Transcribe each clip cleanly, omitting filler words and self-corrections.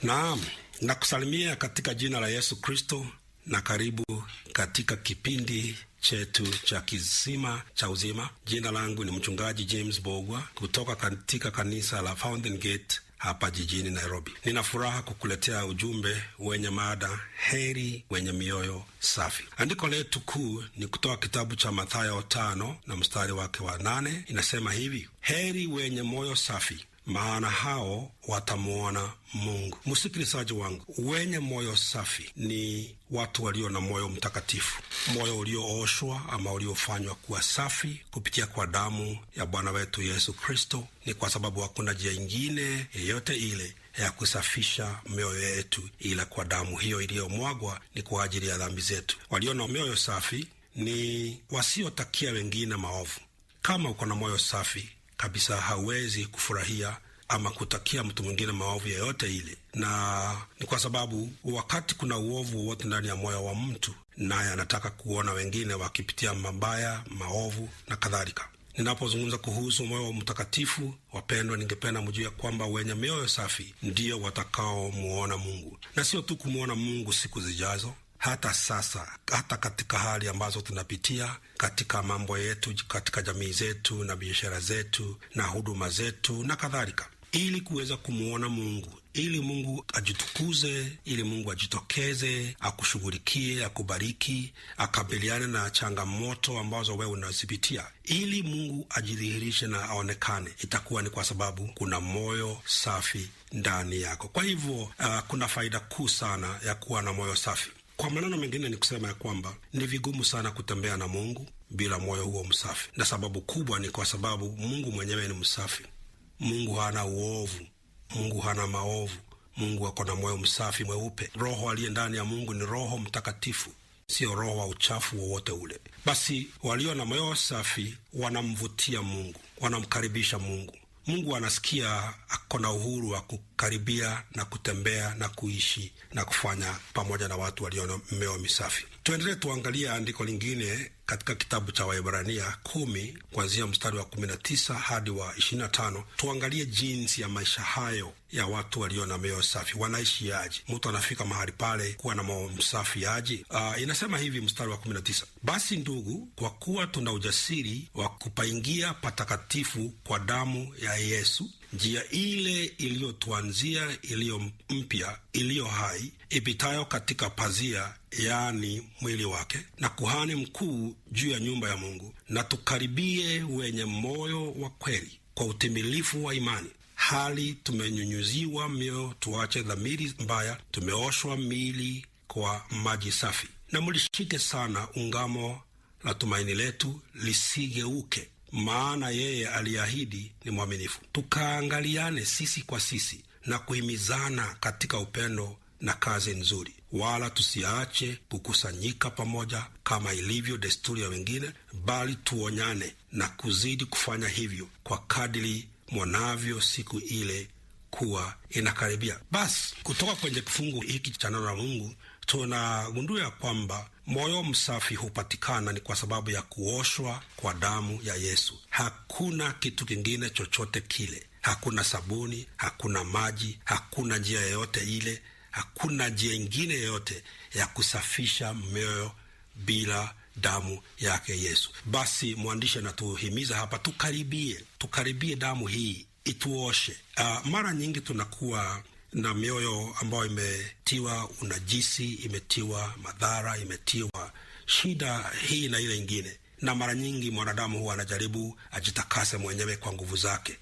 Naam, nakusalimia katika jina la Yesu Kristo na karibu katika kipindi chetu cha Kisima cha Uzima. Jina langu ni Mchungaji James Bogwa kutoka katika kanisa la Fountain Gate hapa jijini Nairobi. Nina furaha kukuletea ujumbe wenye mada heri wenye mioyo safi. Andiko letu kuu ni kutoka kitabu cha Mathayo 5 na mstari wake wa 8, inasema hivi: heri wenye moyo safi, maana hao watamwona Mungu. Msikilizaji wangu, wenye moyo safi ni watu walio na moyo mtakatifu, moyo uliooshwa ama uliofanywa kuwa safi kupitia kwa damu ya Bwana wetu Yesu Kristo. Ni kwa sababu hakuna njia ingine yeyote ile ya kusafisha mioyo yetu ila kwa damu hiyo iliyomwagwa, ni kwa ajili ya dhambi zetu. Walio na mioyo safi ni wasiotakia wengine maovu. Kama uko na moyo safi kabisa, hauwezi kufurahia ama kutakia mtu mwingine maovu yoyote ile, na ni kwa sababu wakati kuna uovu wowote ndani ya moyo wa mtu, naye anataka kuona wengine wakipitia mabaya, maovu na kadhalika. Ninapozungumza kuhusu moyo mtakatifu, wapendwa, ningependa mjue kwamba wenye mioyo safi ndiyo watakaomuona Mungu, na sio tu kumwona Mungu siku zijazo, hata sasa, hata katika hali ambazo tunapitia katika mambo yetu, katika jamii zetu na biashara zetu na huduma zetu na kadhalika, ili kuweza kumwona Mungu, ili Mungu ajitukuze, ili Mungu ajitokeze, akushughulikie, akubariki, akabiliane na changamoto ambazo wewe unazipitia, ili Mungu ajidhihirishe na aonekane, itakuwa ni kwa sababu kuna moyo safi ndani yako. Kwa hivyo, kuna faida kuu sana ya kuwa na moyo safi. Kwa maneno mengine ni kusema ya kwamba ni vigumu sana kutembea na Mungu bila moyo huo msafi, na sababu kubwa ni kwa sababu Mungu mwenyewe ni msafi. Mungu hana uovu, Mungu hana maovu. Mungu ako na moyo msafi mweupe. Roho aliye ndani ya Mungu ni Roho Mtakatifu, sio roho wa uchafu wowote ule. Basi walio na moyo safi wanamvutia Mungu, wanamkaribisha Mungu. Mungu anasikia ako na uhuru wa kukaribia na kutembea na kuishi na kufanya pamoja na watu walio na mioyo misafi. Tuendelee tuangalie andiko lingine katika kitabu cha Waebrania 10 kuanzia mstari wa 19 hadi wa 25. Tuangalie jinsi ya maisha hayo ya watu walio na mioyo safi wanaishi aje? Mtu anafika mahali pale kuwa na moyo msafi aje? Inasema hivi mstari wa 19: basi ndugu, kwa kuwa tuna ujasiri wa kupaingia patakatifu kwa damu ya Yesu, njia ile iliyotuanzia, iliyo mpya, iliyo hai, ipitayo katika pazia, yaani mwili wake, na kuhani mkuu juu ya nyumba ya Mungu, na tukaribie wenye moyo wa kweli kwa utimilifu wa imani, hali tumenyunyuziwa mioyo tuache dhamiri mbaya, tumeoshwa miili kwa maji safi. Na mlishike sana ungamo la tumaini letu lisigeuke, maana yeye aliahidi ni mwaminifu. Tukaangaliane sisi kwa sisi na kuhimizana katika upendo na kazi nzuri, wala tusiache kukusanyika pamoja kama ilivyo desturi ya wengine, bali tuonyane na kuzidi kufanya hivyo kwa kadiri mwanavyo siku ile kuwa inakaribia. Basi kutoka kwenye kifungu hiki cha neno la Mungu tunagundua ya kwamba moyo msafi hupatikana ni kwa sababu ya kuoshwa kwa damu ya Yesu. Hakuna kitu kingine chochote kile, hakuna sabuni, hakuna maji, hakuna njia yoyote ile, hakuna njia ingine yoyote ya kusafisha mioyo bila damu yake Yesu. Basi mwandishi anatuhimiza hapa tukaribie, tukaribie damu hii ituoshe. Mara nyingi tunakuwa na mioyo ambayo imetiwa unajisi, imetiwa madhara, imetiwa shida hii na ile ingine, na mara nyingi mwanadamu huwa anajaribu ajitakase mwenyewe kwa nguvu zake.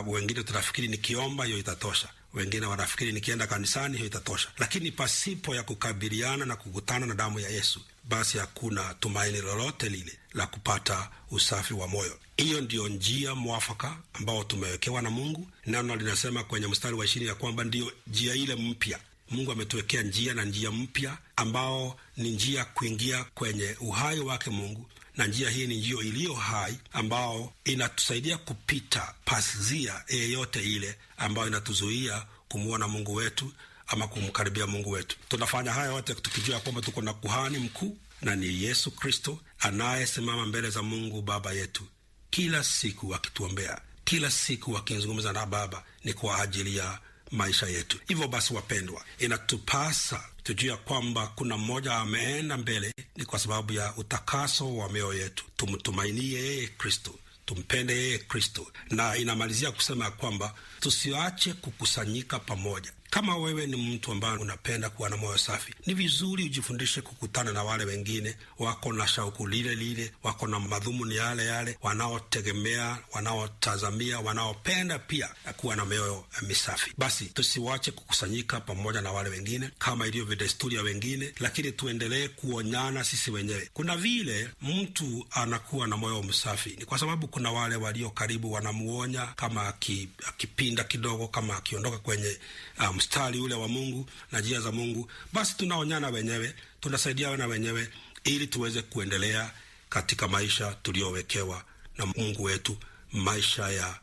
Wengine tunafikiri nikiomba hiyo itatosha, wengine wanafikiri nikienda kanisani hiyo itatosha, lakini pasipo ya kukabiliana na kukutana na damu ya Yesu, basi hakuna tumaini lolote lile la kupata usafi wa moyo. Hiyo ndiyo njia mwafaka ambao tumewekewa na Mungu. Neno linasema kwenye mstari wa 20 ya kwamba ndiyo njia ile mpya. Mungu ametuwekea njia na njia mpya ambao ni njia kuingia kwenye uhai wake Mungu, na njia hii ni njia iliyo hai ambao inatusaidia kupita pazia yeyote ile ambayo inatuzuia kumwona Mungu wetu ama kumkaribia Mungu wetu. Tunafanya haya yote tukijua kwamba tuko na kuhani mkuu na ni Yesu Kristo anayesimama mbele za Mungu Baba yetu kila siku akituombea, kila siku akizungumza na Baba ni kwa ajili ya maisha yetu. Hivyo basi, wapendwa, inatupasa tujue kwamba kuna mmoja ameenda mbele, ni kwa sababu ya utakaso wa mioyo yetu. Tumtumainie yeye Kristo, tumpende yeye Kristo. Na inamalizia kusema ya kwamba tusiache kukusanyika pamoja. Kama wewe ni mtu ambaye unapenda kuwa na moyo safi, ni vizuri ujifundishe kukutana na wale wengine wako na shauku lile lile, wako na madhumuni yale yale, wanaotegemea, wanaotazamia, wanaopenda pia kuwa na mioyo misafi. Basi tusiwache kukusanyika pamoja na wale wengine kama ilivyo desturi ya wengine, lakini tuendelee kuonyana sisi wenyewe. Kuna vile mtu anakuwa na moyo msafi, ni kwa sababu kuna wale walio karibu wanamuonya, kama akipinda kidogo, kama akiondoka kwenye mstari ule wa Mungu na njia za Mungu, basi tunaonyana wenyewe, tunasaidiana wenyewe ili tuweze kuendelea katika maisha tuliyowekewa na Mungu wetu, maisha ya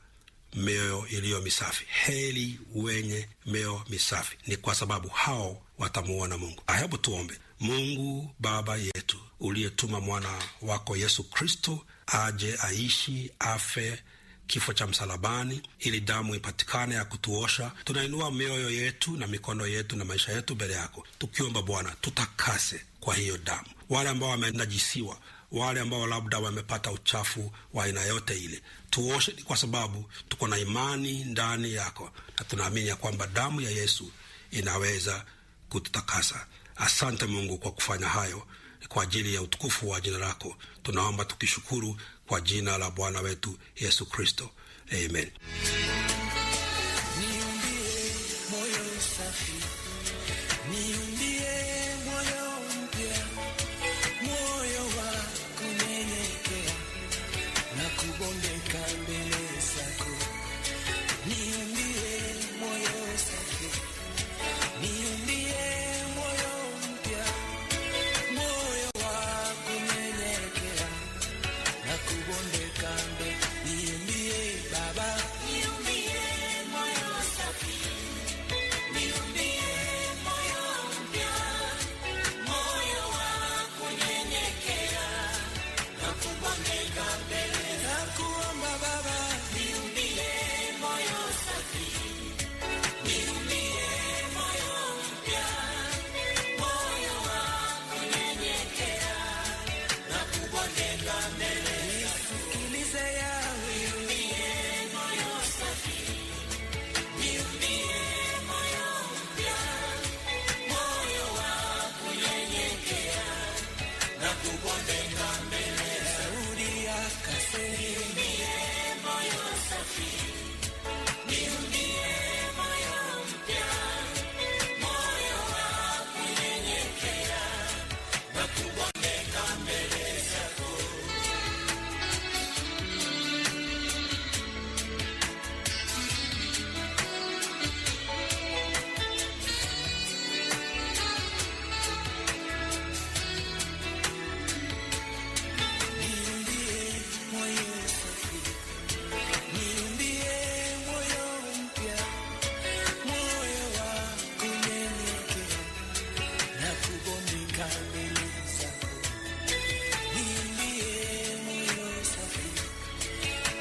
mioyo iliyo misafi. Heri wenye mioyo misafi, ni kwa sababu hao watamuona Mungu. Hebu tuombe. Mungu Baba yetu uliyetuma mwana wako Yesu Kristo aje aishi, afe kifo cha msalabani ili damu ipatikane ya kutuosha. Tunainua mioyo yetu na mikono yetu na maisha yetu mbele yako, tukiomba Bwana tutakase kwa hiyo damu wale ambao wamenajisiwa, wale ambao labda wamepata uchafu wa aina yote ile, tuoshe, kwa sababu tuko na imani ndani yako na tunaamini ya kwamba damu ya Yesu inaweza kututakasa. Asante Mungu kwa kufanya hayo kwa ajili ya utukufu wa jina lako, tunaomba tukishukuru kwa jina la Bwana wetu Yesu Kristo, amen. Niumbie moyo safi, niumbie moyo mpya, moyo wa kunyenyekea na kubondeka mbele zako. Niumbie moyo safi, niumbie moyo mpya, moyo wa kunyenyekea na kubondeka mbele. Niumbie Baba, Niumbie moyo safi, niumbie moyo mpya, moyo wa kunyenyekea na kubondeka mbele. Nakuomba Baba, Niumbie moyo safi, niumbie moyo mpya, moyo wa kunyenyekea na kubondeka mbele. nisikilize Yawe. Niumbie moyo safi, niumbie moyo mpya, moyo wa kunyenyekea na kubondeka mbele. Daudi akasema, Niumbie moyo safi, niumbie moyo mpya, moyo wa kunyenyekea na kubondeka mbele zako. Niumbie moyo safi, niumbie moyo mpya, moyo wa kunyenyekea na kubondeka mbele zako. Niumbie moyo safi,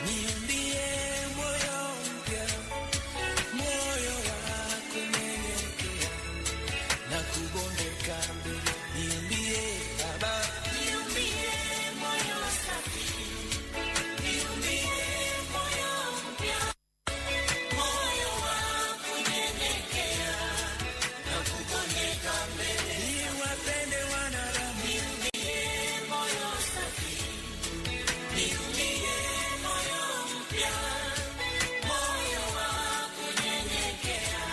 niumbie moyo mpya, moyo wa kunyenyekea na kubondeka mbele. Niumbie Baba, Niumbie moyo safi, niumbie moyo mpya, moyo wa kunyenyekea na kubondeka mbele. niwapende wanadamu. Niumbie moyo safi, niumbie moyo mpya, moyo wa kunyenyekea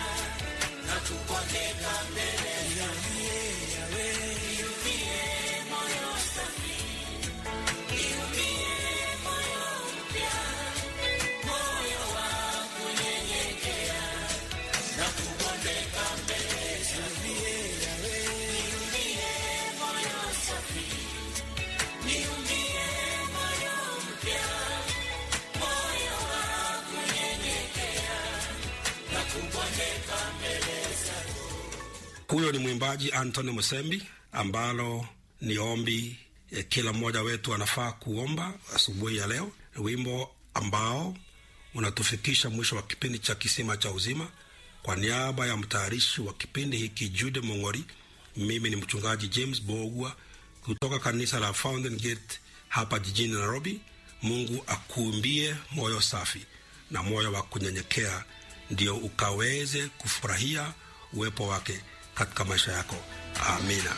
na kubondeka mbele. Niumbie moyo safi, niumbie moyo mpya, moyo wa kunyenyekea na kubondeka mbele. Niumbie moyo safi, niumbie moyo mpya, moyo wa kunyenyekea na kubondeka mbele zako. Huyo ni mwimbaji Anthony Musembi, ambalo ni ombi kila mmoja wetu anafaa kuomba asubuhi ya leo, wimbo ambao unatufikisha mwisho wa kipindi cha Kisima cha Uzima. Kwa niaba ya mtayarishi wa kipindi hiki Jude Mongori, mimi ni mchungaji James Bogwa kutoka kanisa la Fountain Gate hapa jijini Nairobi. Mungu akuumbie moyo safi na moyo wa kunyenyekea, ndio ukaweze kufurahia uwepo wake katika maisha yako. Amina.